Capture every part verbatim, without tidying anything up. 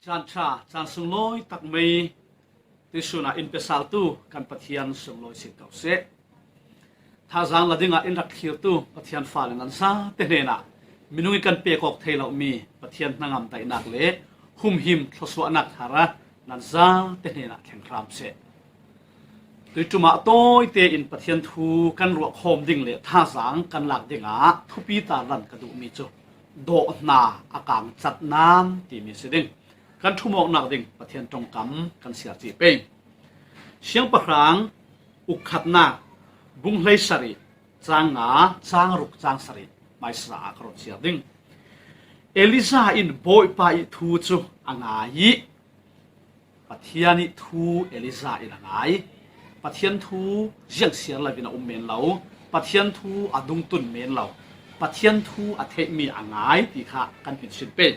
Caan ṭha, caan sunglawi tak mai tuisunah in pesaltu kan Pathian sunglawi sin ko seh. Thazaang la dingah in rak thlirtu Pathian fale nan zate hnenah minung ih kan pek awk thei lomi Pathian hnangam daihnak le humhim thluasuahnak thara nan zate hnenah thleng hram seh. Tuiṭum ah tawite in Pathian thu kan ruahkhawm ding le thazaang kan lak dingah thupi tarlan ka duhmi cu dawhna a kangcat nan timi si ding. Kan ṭhumawknak ding Pathian ṭongkam kan siar cih pei. Siangpahrang ukkhatnak bung hleisarih, cang nga, cang ruk, cang sarih hmaisa ah ka run siar ding. Elija in Bawipa ih thu cu a ngai ih Pathian ih thu Elija in a ngai. Pathian thu ziang siar loin a um men lo. Pathian thu a dungtun men lo. Pathian thu a theihmi a ngai ti kha kan hminsin pei.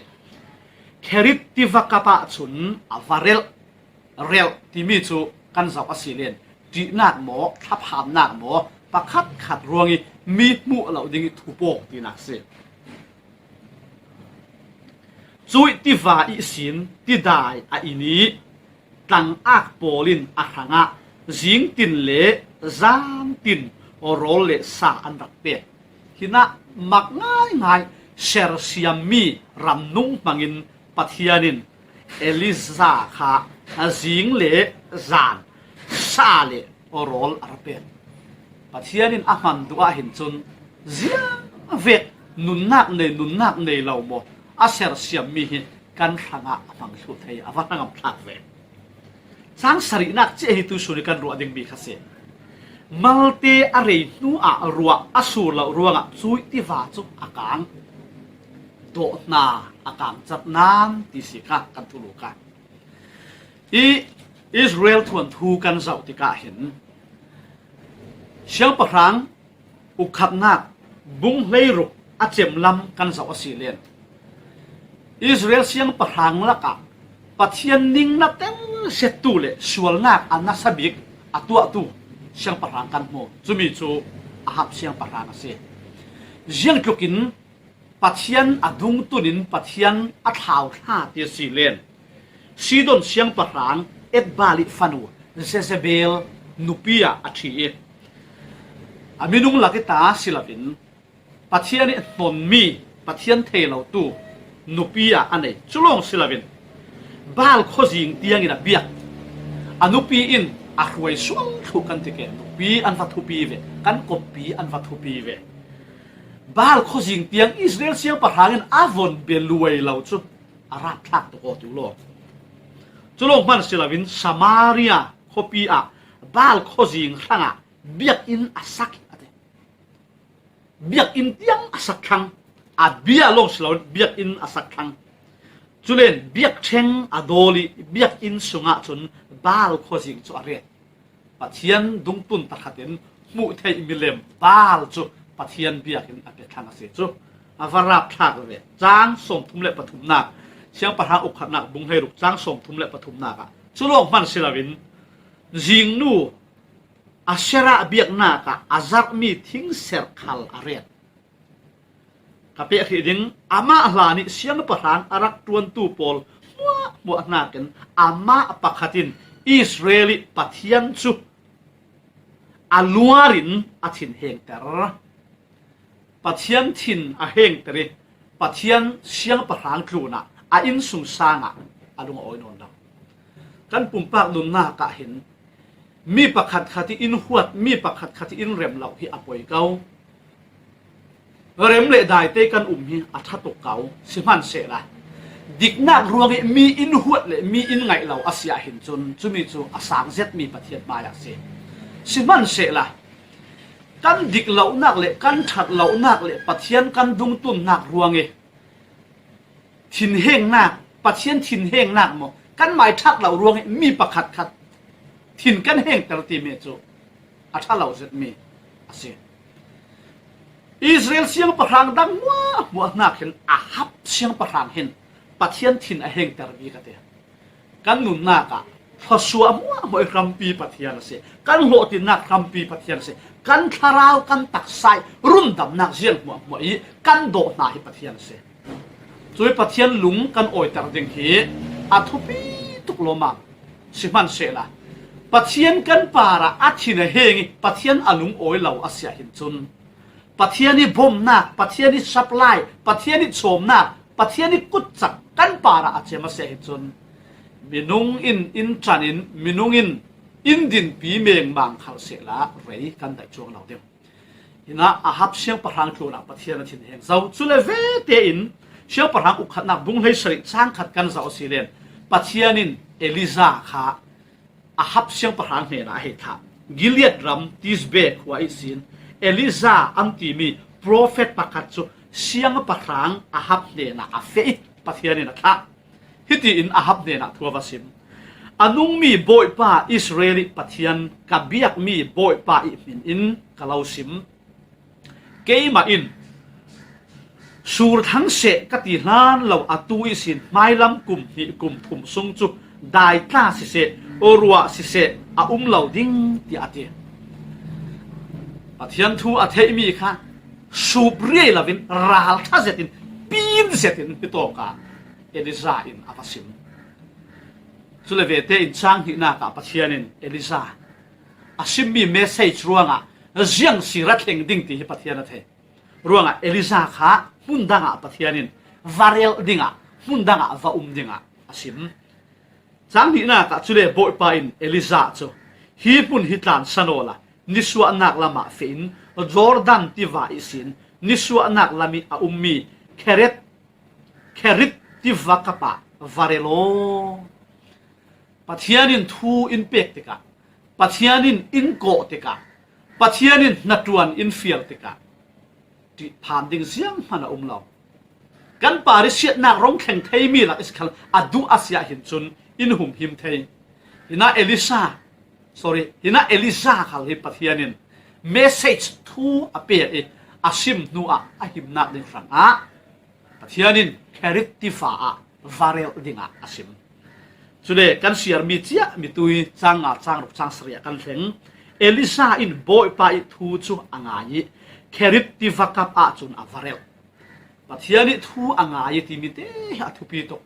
Kherit tiva kap ahcun a va relh. Relh timi cu kan zoh a si len ṭihnak maw, thlaphamnak maw, pakhatkhat ruangih mi hmuh lo dingih thupawk tinak si. Cuih tiva ihsin tidai a in ih tlangak pawl in a hrangah zingtin le zantin rawl le sa an rak pek. Hinah mak ngaingai sersiammi ramnung hmangin Pathian in Elija kha a zing le zan sa le rawl a ra pek. Pathian in a hman duh ahhin cun ziangvek nunnak nei, nunnak nei lo maw a sersiammi hi kan hrangah a hmang thluh thei a va hnangam thlak ve. Cang sarihnak cia hi tuisun ih kan ruah dingmi kha si. Malte a rei hnu ah ruah a sur lo ruangah cuih tiva cu a kang. Dawhna a kangcat nan ti si kha kan thulu kha. Ih Israel thuanthu kan zoh tikah hin Siangpahrang ukkhatnak bung hleiruk a cemlam kan zoh a si len Israel siangpahrang lakah Pathian ning na teng zettu le sualnak a nasa bik a tuahtu siangpahrang kan hmu. Cumi cu Ahab siangpahrang a si. Ziangtlukin Pathian a dungtun in Pathian a thlauthla ti a si len Sidon siangpahrang Etbaal ih fanu Jezebel nupi ah a ṭhi ih a minung lak ih ta si loin Pathian ih hnonmi Pathian thei lotu nupi ah a nei. Cu lawng si loin Baal khuazing tiangin a biak. A nupi in a hruai sual thluh kan ti ke, nupi an va thupi ve, kan kawmpi an va thupi ve. Baal khuazing tiang Israel siangpahrang in a von bia luai lo cu a rapthlak tuk aw ti uh law. Cu lawng hman si loin Samaria khuapi ah Baal khuazing hrangah biakinn a sak a ti. Biakinn tiang a sak thlang, a bia lawng si loin biakinn a sak thlang. Culen biakṭheng a dawl ih biakinn sungah cun Baal khuazing cu a ret. Pathian dungtun takhat in hmuh theih milem Baal cu Pathian biakinn a pia thlang a si cu a va rapthlak ve. Cang sawmthum le pathumnak, Siangpahrang ukkhatnak bung hleiruk cang sawmthum le pathumnak ah cu lawng hman si loin zingnu Asherah biaknak ah a zarhmi thingser khal a ret. Ka peh hrih ding, amah hlan ih siangpahrang a rak ṭuantu pawl hmuahhmuah hnakin amah pakhat in Israel ih Pathian cu a luar in a thinhengter. Pathian thin a hengter ih Pathian siangpahrang tlunah a innsungsang ah a lung a awi nawn lo. Kan pumpak nunnak ah hin mi pakhatkhat ih in huat, mi pakhatkhat ih in rem lo hi a poi ko. Rem le daite kan um hi a ṭha tuk ko. Sihmansehla diknak ruangih mi in huat le mi in ngaih lo a si ahhin cun cumi cu a sang zetmi Pathian hmaiah a si. Sihmansehla kan dik lonak le kan ṭhat lonak le Pathian kan dungtunnak ruangih thinhengnak, Pathian thinhengnak maw, kanmai ṭhat lo ruangih mi pakhatkhat thin kan hengter timi cu a ṭha lo zetmi a si. Israel siangpahrang dang hmuahhmuah hnakin Ahab siangpahrang hin Pathian thin a hengter bik a ti. Kan nunnak ah thluasuah hmuahhmuah ih hrampi Pathian a si. Kan hlawhtlinnak hrampi Pathian a si. Kan thlarau, kan taksa ih rundamnak ziang hmuahhmuah ih kan dawh hna hi Pathian a si. Cui Pathian lung kan awiter ding hi a thupi tuk lawmam. Sihmanhsehla Pathian kan parah a thin a heng i Pathian a lungawi lo a siah hin cun Pathian i bomnak, Pathian i supply, Pathian i chawmnak, Pathian i kutcak kan parah a cem a siah hin cun minung in in ṭan in, minung in in dinpi mengmang khal sehla rei kan daih cuang lo ding. Hinah Ahab siangpahrang tlunah Pathian a thin heng zo. Cule vete in siangpahrang ukhatnak bung hleisarih cang khat kan zoh a si len Pathian in Elijah kha Ahab siangpahrang hnenah a hei thlah. Gilead ram Tisbe khua ihsin Elijah an timi profet pakhat cu siangpahrang Ahab hnenah a feh i Pathian in a thlah. Hitiin Ahab hnenah thu a va sim. A nungmi Bawipa Israel i Pathian, ka biakmi Bawipa i hmin in ka lo sim. Keimah in sur thlang seh ka ti hlan lo atu ihsin hmailam kum hnih kum thum sung cu daitla siseh, ruah siseh a um lo ding, tiah a ti. Pathian thu a theihmi kha sup riai loin ralṭha zetin, pin zetin hitawkah Elijah in a va sim. Cule vete in cang hnihnak ah Pathian in Elijah a simmi message ruangah ziang si ra thleng ding ti hi Pathian a thei. Ruangah Elijah kha hmun dangah Pathian in va relh dingah, hmun dangah va um dingah a sim. Cang hnihnak ah cule Bawipa in Elijah cu, "Hi hmun hi tlansan awla nisuahnak lamah feh in Jordan tiva ihsin nisuahnak lam i a ummi Khereth, Kherith tiva kap ah va rel aw. Pathian in thu in pek tikah, Pathian in in kawh tikah, Pathian in hnaṭuan in fial tikah, ṭih phan ding zianghman a um lo. Kan par i siatnak rung thleng theimi lak i si khal a duh a siah hin cun in humhim thei." Hinah Elisha, sorry, hinah Elijah khal hi Pathian in message thu a pek i a sim hnuah a himnak ding hrangah Pathian in Kherith tiva ah va relh dingah a sim. Cule kan siarmi ciah mi tui cang nga, cang ruk, cang sarih ah kan thleng. Elisha in Bawipa i thu cu a ngai i Kherith tiva kap ah cun a va relh. Pathian i thu a ngai i timi te hi a thupi tuk.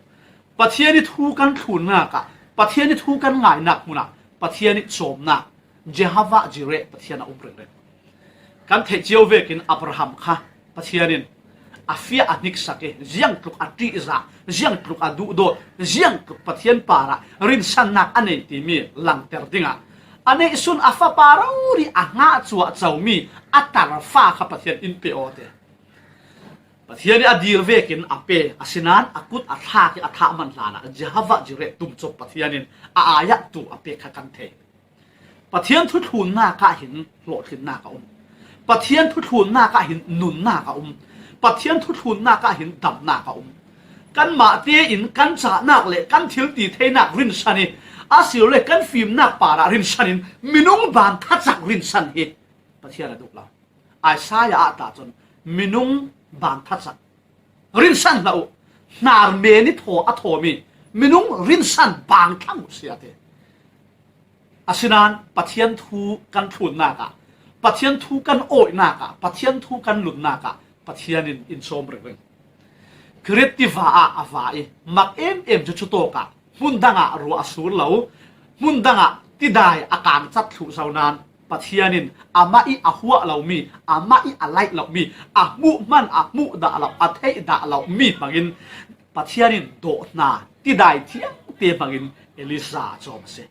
Pathian i thu kan thlunnak ah, Pathian i thu kan ngainak hmun ah Pathian i cawmnak, Jehovah Jireh Pathian a um ringring. Kan theih cio vekin Abraham kha Pathian in a fiah a hniksak i, ziangtluk a ṭihzah, ziangtluk a duhdawt, ziangtluk Pathian parah rinsannak a nei timi langter dingah a neihsun a fapa rori a hngah cuah comi a tarfa kha Pathian in pe aw te. Pathian i a dil vekin a pe, asinain a kut a thlak i a thah man hlanah Jehovah Jireh tumcawp Pathian in a aiah tu a pek kha kan thei. Pathian thuthlunnak ah hin hlawhtlinnak a um. Pathian thuthlunnak ah hin nunnak a um. Pathian thuthlunnak ah hin damnak a um. Kanmah tein kan cahnak le kan thil ti theinak rinsan i, a si lo le kan fimnak parah rinsan in minung bang thacak rinsan hi Pathian a duh lo. Isaiah ah ta cun minung bang thacak rinsan hlah uh, hnar men i thaw a thawmi minung rinsan bang thlang uh si a ti. Asinain Pathian thu kan thlunnak ah, Pathian thu kan awihnak ah, Pathian thu kan lunnak ah Pathian in in sawm ringring. Kherith tiva ah a va i mak em em cu cutawk ah hmun dangah ruah a sur lo, hmun dangah tidai a kangcat thluh zo nain Pathian in amah i a huah lomi, amah i a laih lomi, a hmuh hman a hmuh dah lo, a theih dah lomi hmangin Pathian in dawh hna tidai thiangte hmangin Elisha a cawm a si.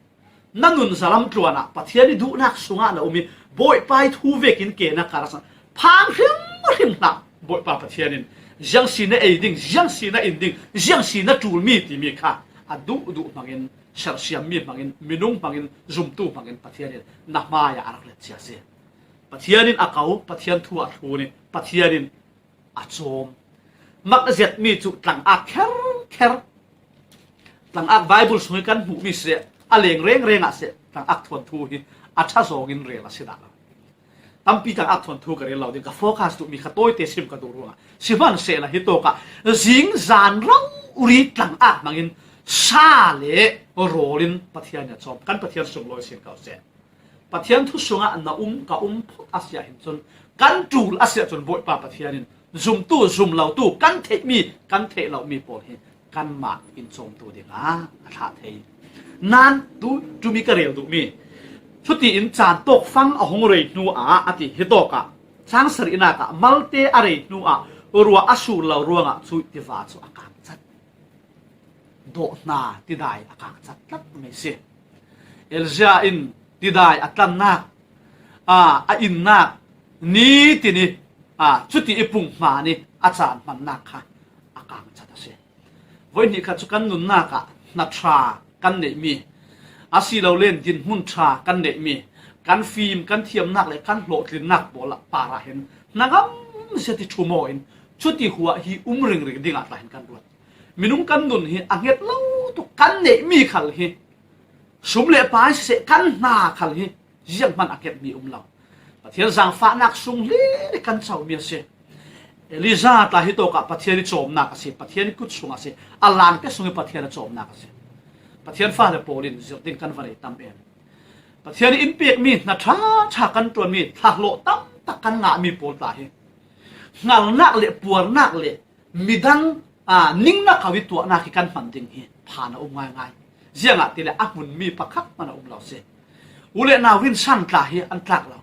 Na nun zalam tluan ah Pathian i duhnak sungah na um i Bawipa i thu vekin ke na kar a sang phang hrimhrim hlah. Bawipa Pathian in ziang si na ei ding, ziang si na in ding, ziang si na ṭulmi timi kha a duhduh hmangin, sersiammi hmangin, minung hmangin, zumtu hmangin Pathian in na hmaiah a rak let cia si. Pathian in a ko, Pathian thu a thlun i Pathian in a cawm. Mak zetmi cu tlangak kherkher, tlangak Bible sung i kan hmuhmi seh, a leng rengreng ah seh, tlangak thuanthu hi a ṭha zawngin rel a si dah lo. Tampi tlangak thuanthu ka rel lo ding, ka focus duhmi kha tawite sim ka duh ruangah. Sihmanhsehla hitawkah zing zan rori tlangak hmangin sa le rawl in Pathian a cawm, kan Pathian sunglawi sin ko seh. Pathian thu sungah na um, ka um phawt a si ah hin cun, kan ṭul a si ah cun Bawipa Pathian in zumtu, zumlotu, kan theihmi, kan theih lomi pawl hi kanmah in cawmtu dingah a thlah thei. Nan tu tumi ka rel duhmi, chuti in caan tawkfang a hung rei hnu ah a ti hi tawkah cang sarihnak ah malte a rei hnu ah ruah a sur lo ruangah cuih tiva cu a kangcat. Dawhna tidai a kangcat tlat mai si. Elijah in tidai a tlannak, aa, a innak, ni tini, aa, cuti i pung hma ni a caan hmannak kha a kangcat a si. Voihnih khat cu kan nunnak ah hna ṭha kan neihmi, asilole dinhmun ṭha kan neihmi, kan fim, kan thiamnak le kan hlawhtlinnak pawl ah parah hin hnangam zet i ṭhum aw in cuti huah hi um ringring dingah tla hin kan ruat. Minung kan nun hi a hnget lo tuk kan neihmi khal hi sum le pai siseh kan hna khal hi zianghman a kepmi um lo. Pathian zangfahnak sung hlir i kan comi a si. Elijah tla hi tawkah Pathian i cawmnak a si, Pathian i kut sung a si, a langte sung i Pathian a cawmnak a si. Pathian fale pawl in zirh ding kan va nei tam em? Pathian in pekmi hna ṭha ṭha kan ṭuanmi, thlahlawh tamtak kan ngahmi pawl tla hi hngalnak le puarnak le midang, aa, ningnak kau i tuahnak hi kan hman ding hi phan a um ngaingai. Ziangahtile a hmunmi pakhat hman a um lo si. U le nau rinsan tla hi an tlak lo.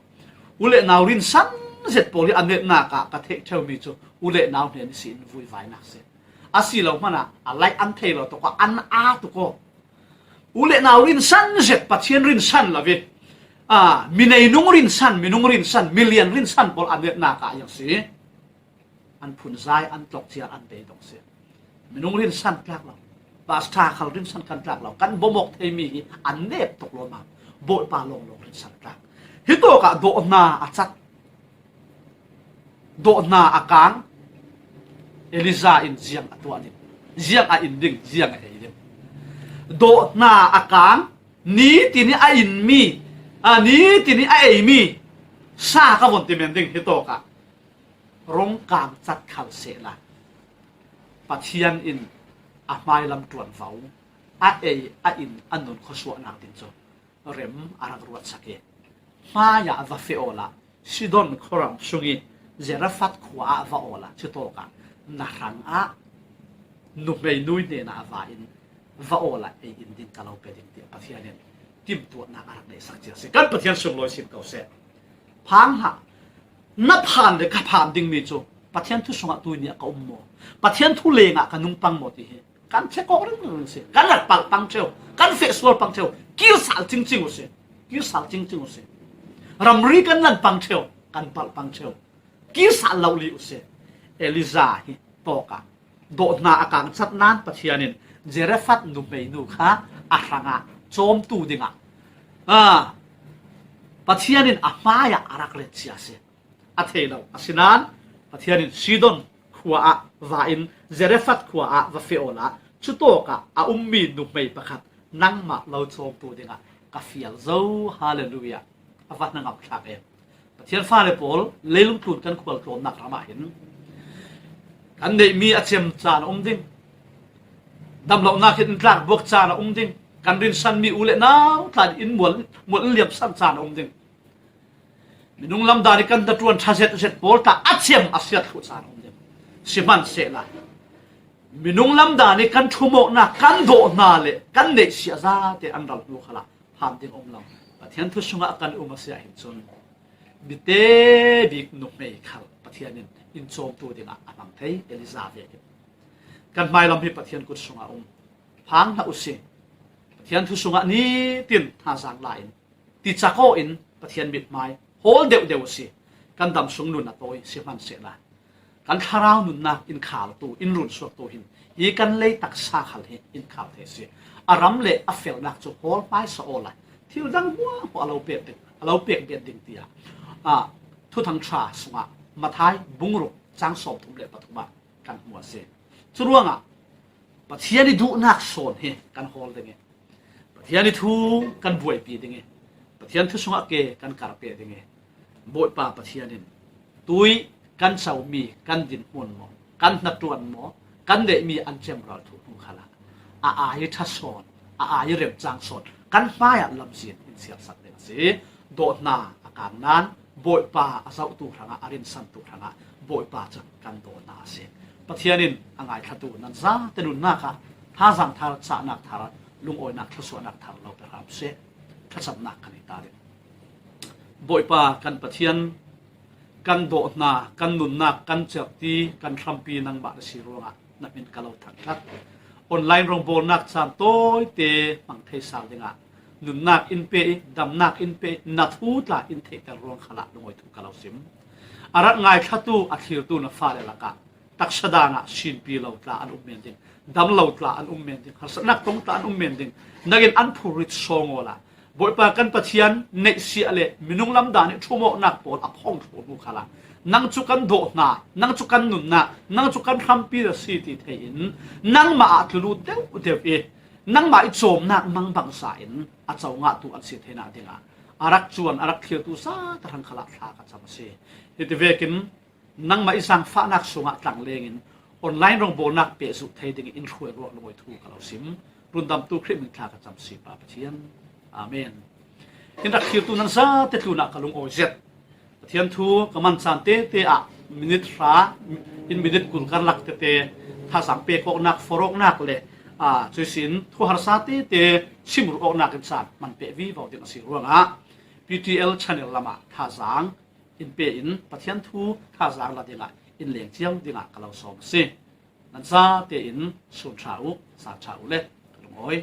U le nau rinsan zet pawl hi a netnak ah ka theih ṭheumi cu u le nau hnen ihsin vuivainak si. A si lo hmanah a laih an thei lo tuk aw, an aa tuk aw. U le nau rinsan zet, Pathian rinsan lo i, aa, minei nung rinsan, minung rinsan, milian rinsan pawl a netnak ah a iang si. An phunzai, an tlokciar, an beidong si. Minung rinsan tlak lo, pastor khal rinsan kan tlak lo, kan bawmawk theimi hi an nek tuk lo ma, Bawipa lawnglawng rinsan tlak. Hi tawkah dawhna a cat, dawhna a kang. Elijah in ziang a tuah ding, ziang a in ding, ziang a ei ding? Dawhna a kang, ni tini a inmi, a ni tini a eimi sa ka von ti men ding hi tawkah rung kang cat khal sehla Pathian in a hmailam ṭuanvo, a ei, a in, a nun khuasuahnak ding cu rem a rak ruatsak i, hmaiah va feh awla Sidon khuaram sung i Zarephath khua ah va awla cutawkah na hrangah nuhmei nui hnenah va in, va awla ei in ding ka lo pe ding, tiah Pathian in timtuahnak a rak neihsak cia si. Kan Pathian sunglawi sim ko seh. Phang hlah, na phan le ka phan dingmi cu Pathian thu sungah tuini ah ka um maw, Pathian thu lengah ka nung pang maw ti hi kan check awk ringring si. Kan rak palh pang ṭheu, kan feh sual pang ṭheu, kir sal cingcing uh si, kir sal cingcing uh si. Ramri kan lan pang ṭheu, kan palh pang ṭheu, kir sal lo li uh si. Elijah hi tawkah dawhna a kang cat nan Pathian in Zarephath nuhmei nu kha a hrangah cawmtu dingah, aa, Pathian in a hmaiah a rak let cia si. A thei lo a si nan Pathian in Sidon khua ah va in, Zarephath khua ah va feh awla cutawkah a ummi nuhmei pakhat nangmah lo cawmtu dingah ka fial zo. Hallelujah. A va hnangam thlak em? Pathian fale pawl, leilung tlun kan khual tlawmnak ram ah hin kan neihmi a cem caan a um ding, damlohnak hin in tlak buak caan a um ding, kan rinsanmi u le nau tla in mual, mual in liamsan caan a um ding. Minung lam dan i kan hnaṭuan ṭha zetzet pawl tla a cem a siat thluh caan a um ding. Sihmanhsehlaw minung lam dan i kan ṭhumawknak, kan dawhna le kan neihsiah zate an ral hnu khalah phan ding a um lo. Pathian thu sungah kan um a si ahhin cun mite bik nuhmei khal Pathian in in cawmtu dingah a hmang thei. Elijah vekin kan hmailam hi Pathian kut sungah um. Phang hlah u si. Pathian thu sungah nitin thazaang la in, ticak aw in Pathian mithmai hawl deuhdeuh u si. Kan dam sung nun a tawi sihmanhsehlaw kan thlarau nunnak in khaltu, in runsuaktu hin hi kan lei taksa khal hi in khal thei si. A ram le a felnak cu hawl hmaisa awla thil dang hmuahhmuah a lo pek ding, a lo pek bet ding tiah, ah, Thuthang ṭha sungah Matthai bungruk cang sawmthum le pathum ah kan hmu a si. Curuangah Pathian i duhnak sawn hi kan hawl ding i, Pathian i thu kan buaipi ding i, Pathian thu sungah ke kan karpeh ding i, Bawipa Pathian in tui kan comi, kan dinhmun maw, kan hnaṭuan maw, kan neihmi an cem ralthu hnu khalah a ai i ṭha sawn, a ai i remcang sawn kan hmaiah lamzin in sialsak ding a si. Dawhna a kang nan Bawipa a zohtu hrangah, a rinsantu hrangah Bawipa cu kan dawhna a si. Pathian in a ngaithlatu nan zate nunnak ah thazaang thar, chahnak thar, lungawinak, thluasuahnak thar lo pe hram seh. Thlacamnak kan nei ta ding. Bawipa kan Pathian, kan dawhna, kan nunnak, kan cerhti, kan hrampi nangmah na si ruangah na min ka lo thangthat. Online rawngbawlnak caan tawite hmang thei sal dingah nunnak in pe i, damnak in pe i, na thu tla in theihter ruang khalah lungawi thu ka lo sim. A rak ngaithlatu, a thlirtu na fale lakah taksa dangah sinpi lo tla an um men ding, dam lo tla an um men ding, harsatnak tong tla an um men ding, nangin an phurrit sawng awla, Bawipa kan Pathian, neihsiah le minung lam dan i thumawknak pawl a phawng thluahnu khalah nang cu kan dawhna, nang cu kan nunnak, nang cu kan hrampi na si ti thei in nangmah ah tlu lut deuhdeuh i nangmah i cawmnak mangbangza in a co ngahtu an si theinak dingah a rak cuan, a rak thlirtu zate hrang khalah thla ka cam a si. Hiti vekin nangmah i zaangfahnak sungah tlang lengin online rawngbawlnak pehzulh thei dingin in hruai ruah lungawi thu ka lo sim. Rundamtu Khrih min thla ka cam si Pa Pathian. Amen. In rak thlirtu nan zate tlunah ka lungawi zet. Pathian thu ka man caan tete ah minit hra in minit kul karlak tete thazaang pek awknak, forh awknak le, aa, cuisin thuharsa tete simruh awknak in caan man peh vivo ding a si ruangah P T L channel lamah thazaang in pe in Pathian thu thazaang la dingah in leng ciang dingah ka lo sawm a si. Nan zate in sun ṭha uh, san ṭha uh le ka lungawi.